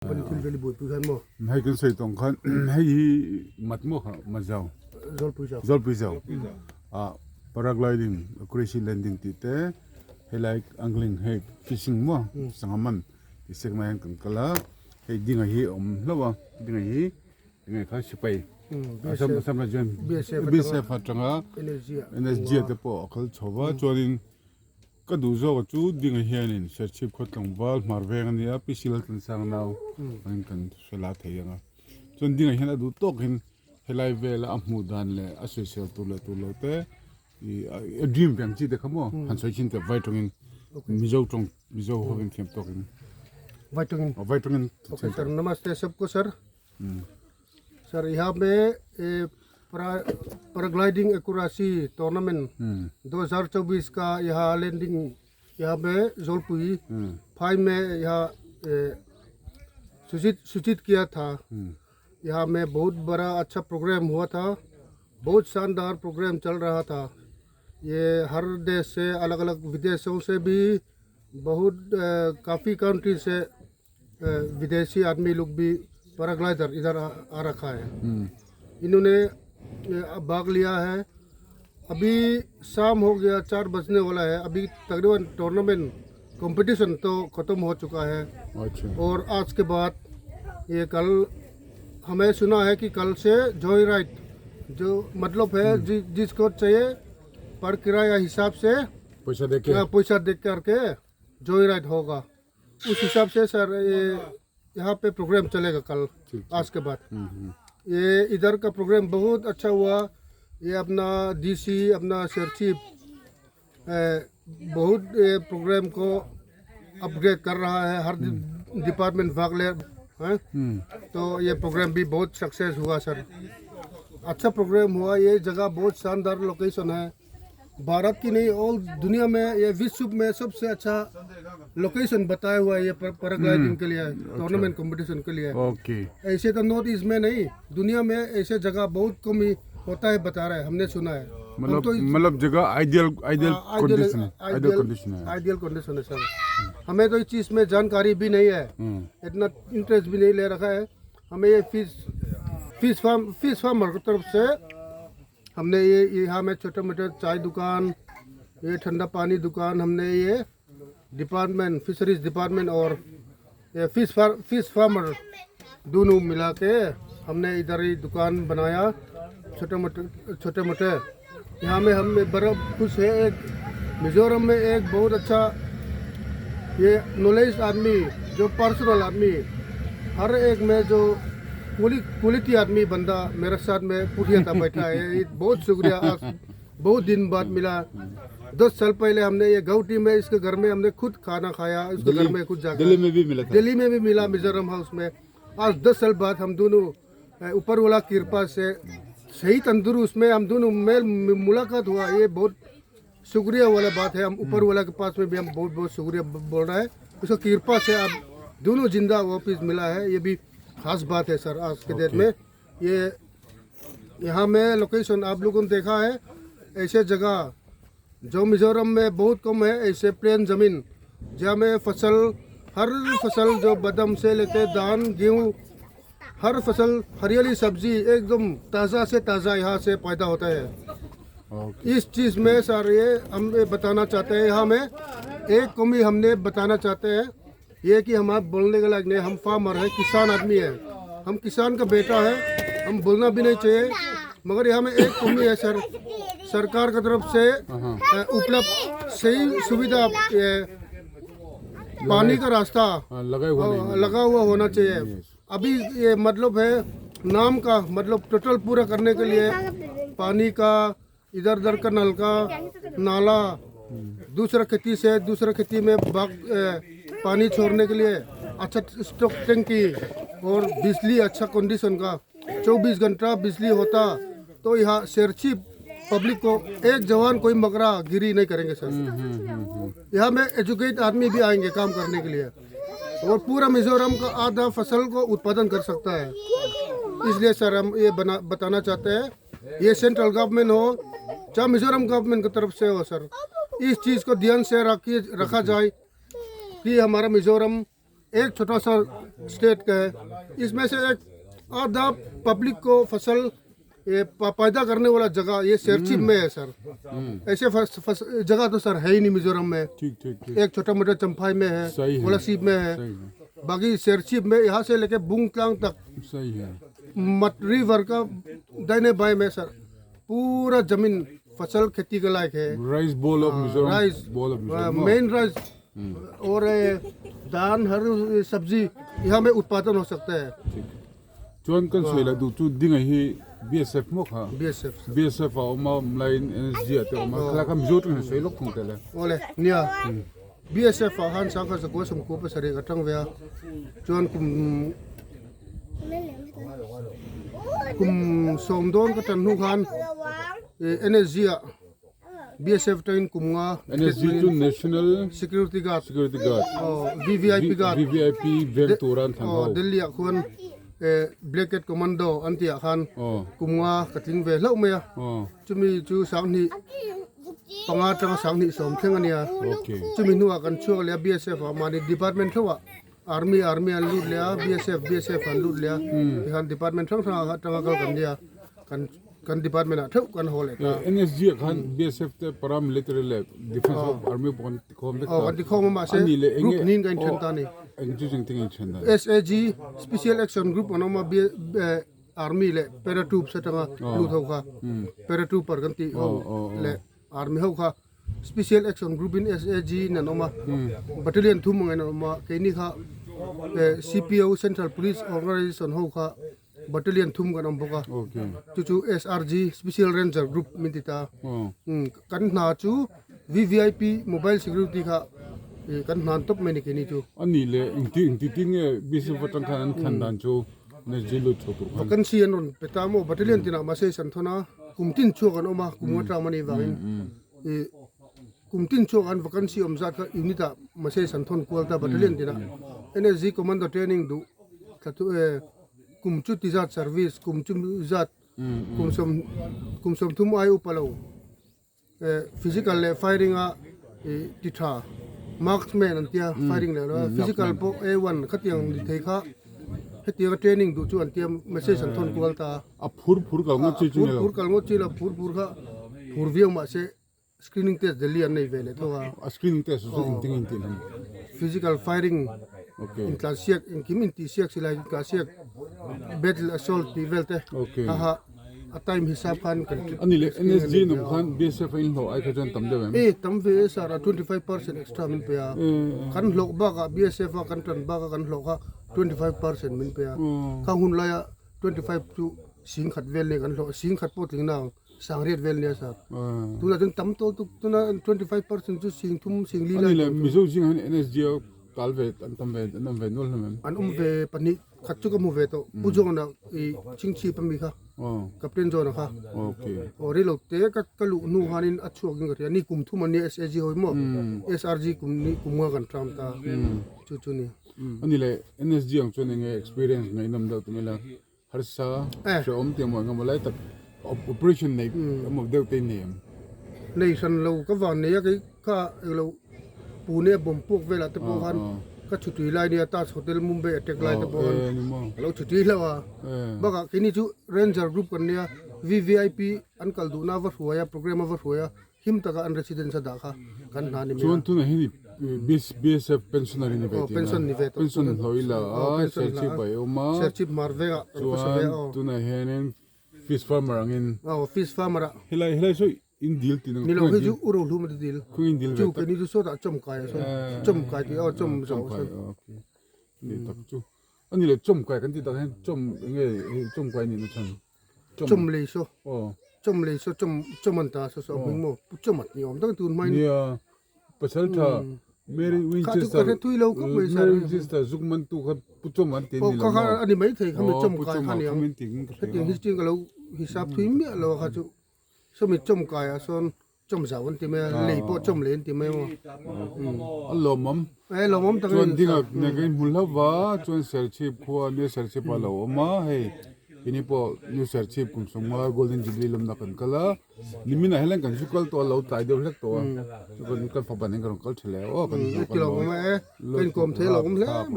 Hei kan sawi tawng khan hei hi mat maw kha mat zau zawlpui zau ah paragliding accuracy landing tih te helai angling hei fishing maw sangha man tih siak na hian kan kal a hei dinga hi a awm hlauh a dinga hi enge kha sipai Assam Assam rajian BSF atanga NSG te pawh a kal chho va chuanin. Ka duh zawk chu Dinga hianin Serchhip khaw tlangval hmar veng a nia, Pi Sila Tlansang nau angin kan hre la thei ang a. Chuan Dinga hian a duh tawkin helai vela a hmuh dan leh a sawisel tur leh tur lo te ih a dream ve ang chi te kha maw han sawi chin teh vai tawngin Mizo tawng Mizo hovin thiam tawkin Vai tawngin vai tawngin Okay sir, namaste sabko sir. Sir यहाँ पे paragliding accuracy tournament 2024 का यहाँ landing यहाँ पे जोलपुई फाइव में यहाँ सूचित सूचित किया था। यहाँ में बहुत बड़ा अच्छा प्रोग्राम हुआ था, बहुत शानदार प्रोग्राम चल रहा था। ये हर देश से अलग अलग विदेशों से भी बहुत काफ़ी कंट्री से विदेशी आदमी लोग भी पैराग्लाइडर इधर आ रखा है। इन्होंने भाग लिया है। अभी शाम हो गया, 4 बजने वाला है। अभी तकरीबन टूर्नामेंट कंपटीशन तो ख़त्म हो चुका है। अच्छा। और आज के बाद ये कल हमें सुना है कि कल से जॉय राइड जो मतलब है जिसको चाहिए पर किराया हिसाब से पैसा देके पैसा दे करके जॉय राइड होगा। उस हिसाब से सर ये यहाँ पे प्रोग्राम चलेगा कल आज के बाद। ये इधर का प्रोग्राम बहुत अच्छा हुआ। ये अपना डीसी अपना सरचीफ बहुत ये प्रोग्राम को अपग्रेड कर रहा है, हर डिपार्टमेंट भाग ले हैं। तो ये प्रोग्राम भी बहुत सक्सेस हुआ सर, अच्छा प्रोग्राम हुआ। ये जगह बहुत शानदार लोकेशन है, भारत की नहीं ऑल दुनिया में ये विश्व में सबसे अच्छा लोकेशन बताया हुआ है ये पैराग्लाइडिंग के लिए, टूर्नामेंट कंपटीशन के लिए। ओके। ऐसे तो नॉर्थ ईस्ट में नहीं, दुनिया में ऐसे जगह बहुत कम ही होता है बता रहे हैं, हमने सुना है। मतलब तो मतलब जगह ideal ideal condition है, आइडियल कंडीशन है, आइडियल कंडीशन है सर। हमें तो इस चीज़ में जानकारी भी नहीं है, इतना इंटरेस्ट भी नहीं ले रखा है। हमें ये fish farm fish farmer की तरफ से हमने ये यहाँ में छोटे मोटे चाय दुकान, ये ठंडा पानी दुकान, हमने ये department fisheries department और ये फिश फार्मर दोनों मिला के हमने इधर ही दुकान बनाया छोटे मोटे छोटे मोटे। यहाँ में हम बड़ा खुश है। एक मिज़ोरम में एक बहुत अच्छा ये नॉलेज आदमी जो पर्सनल आदमी हर एक में जो क्वालिटी आदमी बंदा मेरे साथ में पुठिया था बैठा है। ये बहुत शुक्रिया, आज बहुत दिन बाद मिला। 10 साल पहले हमने ये गौटी में इसके घर में हमने खुद खाना खाया, उसके घर में खुद जाकर दिल्ली में भी मिला था, दिल्ली में भी मिला मिजोरम हाउस में। आज 10 साल बाद हम दोनों ऊपर वाला कृपा से सही तंदुरुस्त में हम दोनों मेल मुलाकात हुआ। ये बहुत शुक्रिया वाला बात है। हम ऊपर वाला के पास में भी हम बहुत बहुत शुक्रिया बोल रहे हैं। उसका कृपा से आप दोनों जिंदा वापस मिला है, ये भी खास बात है सर। आज के डेट में ये यहाँ में लोकेशन आप लोगों ने देखा है, ऐसे जगह जो मिजोरम में बहुत कम है, ऐसे प्लेन ज़मीन जहाँ में फसल हर फसल जो बादाम से लेके धान गेहूँ हर फसल हरियाली सब्जी एकदम ताज़ा से ताज़ा यहाँ से पैदा होता है। इस चीज़ में सर ये हम ये बताना चाहते हैं, यहाँ में एक कमी हमने बताना चाहते हैं ये कि हम आप बोलने के लायक नहीं, हम फार्मर है, किसान आदमी है, हम किसान का बेटा है, हम बोलना भी नहीं चाहिए, मगर यहाँ में एक कमी है सर, सरकार की तरफ से उपलब्ध सही सुविधा पानी का रास्ता लगा हुआ होना चाहिए। अभी ये मतलब है नाम का मतलब टोटल पूरा करने के लिए पानी का इधर उधर का नल का नाला दूसरा खेती से दूसरा खेती में बाग पानी छोड़ने के लिए अच्छा स्टॉक टंकी और बिजली अच्छा कंडीशन का 24 घंटा बिजली होता तो यहाँ शेरची पब्लिक को एक जवान कोई मकरा गिरी नहीं करेंगे सर। यहाँ में एजुकेट आदमी भी आएंगे काम करने के लिए और पूरा मिजोरम का आधा फसल को उत्पादन कर सकता है। इसलिए सर हम ये बताना चाहते हैं, ये सेंट्रल गवर्नमेंट हो चाहे मिजोरम गवर्नमेंट की तरफ से हो सर, इस चीज़ को ध्यान से रखा जाए कि हमारा मिजोरम एक छोटा सा स्टेट का है, इसमें से एक आधा पब्लिक को फसल ये पैदा करने वाला जगह ये सेरचिप में है सर। ऐसे फस, फस, जगह तो सर है ही नहीं मिजोरम में। ठीक ठीक ठीक। एक छोटा मोटा चंपाई में है, सही है। कोलासिब में है, सही है। बाकी सेरचिप में यहाँ से लेके बुंगतलांग तक सही है। मत रिवर का दाहिने बाएं में सर पूरा जमीन फसल खेती के लायक है। Rice bowl of Mizoram, rice bowl of Mizoram main rice और धान हर सब्जी यहाँ में उत्पादन हो सकता है। Chuan kan sawi la duh chu dinga hi BSF maw kha? BSF. BSF a awm a, mlaiin NSG ah te a awm a, khalai kha Mizo tang hian sawi lawk thung tel e. Awle, nia BSF ah khan sangkhat zakua sawmkua pasarih ka tang ve a, chuan kum kum sawm dawn ka tan hnu khan NSG ah BSF tangin kum nga NSG chu National Security Guard Security Guard aw VVIP Guard VVIP veng tura an thlan ho Delhi ah khuan Black Cat Commando an tih ah khan kum nga ka tling ve hlauh mai a chumi chu sanghnih panga atanga sanghnih 10 thleng a nia chumi hnuah kan chhuak leh a BSF ah mahni department theuh ah Army Army an lut leh a BSF BSF an lut leh a tikhan department hrang hrang ah atanga kal kan nia kan kan department ah theuh kan haw leh ta. NSG ah khan BSF te paramilitary leh defence of army pawh kan tikhawm vek ta. Aw kan tikhawm a mahse group hnin kan inthen ta a ni. Eng chu cheng teng inthen dan? SAG Special Action Group an awm a Army leh Paratroops atanga lut ho kha Paratrooper kan tih ho leh Army ho kha Special Action Group in SAG in an awm a, Battalion thum angin an awm a, keini kha CPO Central Police Organisation ho kha Battalion thum kan awm bawk a, chu chu SRG Special Ranger Group min ti ta. Kan hna chu VVIP Mobile Security kha kan hnan tawp mai ni keini chu. A nih leh engti engti tin nge BSF atang khan an thlan dan chu NSG lut chho tur khan? Vacancy an rawn pe ta maw Battalion tinah mahse san thawn a. Kum tin chhuak an awm a, kum nga term a nih vangin ih kum tin chhuak an vacancy awm zat kha unit ah message an thawn kual ta battalion tinah NSG commando training duh thla thu eh kum chu ti zat service kum chu zat kum kum 30 ai upa lo eh physical leh firing a ih ti tha marksman an tia firing leh lo a physical pawh A one khatiang ni thei kha hetianga training duh chu an tia message an thawn kual ta. A phur phur kal ngawt chi chu ni lo. A phur phur kal ngawt chi lo, phur phur kha phur viau mah se screening test Delhi an nei ve leh tho a. A screening test chu engtin nge intih hlawm? Physical firing, intlansiak, engkim intihsiak silai intlansiak, battle assault tih vel te ha ha a time hisap khan kan A ni leh NSG nung khan BSF a inhlawh ai kha chuan tam deuh em? E tam ve e sir, a 25% extra min pe a. Kan hlawh bakah BSF a kan tan baka kan hlawh kha 25% min pe a. Khang hun laia 25 chu 10,000 vel nia kan hlawh, 10,000 pawh tling nang 800 vel nia sir. Tunah chuan tam tawh tuk, tuna 25% chu 30,000 40,000 lai. Ani leh Mizo zingah hian NSG a kal ve an tam ve an awm ve nual hlawm em? An awm ve pahnih khat chu ka hmu ve tawh, Pu John-a i chingchhip ami kha, Captain John-a kha. Aw rilo te ka ka luh hnu khanin a chhuak in ka hria, ni kum thum an nia SAG ho hi maw, SRG kum ni kum nga kan term ta chu chu ni. Ani leh NSG ang chuan enge experience ngaihnawm deuh tum ila harsa hrehawm tih emaw engemaw lai tak operation nei emaw deuh te in nei em? Nei hran lo ka van nei a kei kha englo Pune bomb puak velah te pawh khan ka chhutui lai nia Taj Hotel Mumbai attack lai te pawh khan ka lo chhutui hlauh a bakah keini chu Ranger group kan nia VVIP an kal duhna a va hruai a programme a va hruai a Him taka an residence a dah kha kan hna ni mai a. Chuan tunah hian i BSF pensioner i ni ve tih na? Pension ni ve tawh. Pension hlawh i la a, Serchhip ah i awm a. Serchhip hmar vengah kan khawsa ve a. Chuan tunah hianin fish farmer angin. Aw, fish farmer ah. Helai helai saw in dil tih na? Ni lo, hei chu u rohlum a ti dil. Khung in dil ve tak. Chu keini chu sawtah chawm kai a sawn. Chawm kai tih aw chawm zo a sawn. Okay. Ni tak chu. Ani le chawm kai kan tih tak hian chawm enge chawm kai nih na chhan? Chawm lei saw chawm lei saw chawm chawm an ta saw saw hming maw pu chawm at ni awm tak tun hmain nia pasal tha Mary Winchester Mary Winchester zuk man tu kha pu chawm an ti ni lo kha kha ani mai thei kha mi chawm kai kha ni ang hetiang history ka lo hisap thui miah lo kha chu sawmi chawm kai ah sawn Chawm zau an ti mai a, lei pawh chawm lei an ti mai maw. A lawmawm. E lawmawm tak a ni. Chuan dinga nen kan inhmu hlauh va, chuan Serchhip khua New Serchhip ah a lo awm a, hei keini pawh New Serchhip kum 50 Golden Jubilee lawmna kan kal a, nimin ah hian kan zu kal tawh a, lo tlai deuh hlek tawh a, chuan kan fapa nen kan rawn kal tha leh aw kan Ti lawmawm e, ka inkawm thei lawmawm hle.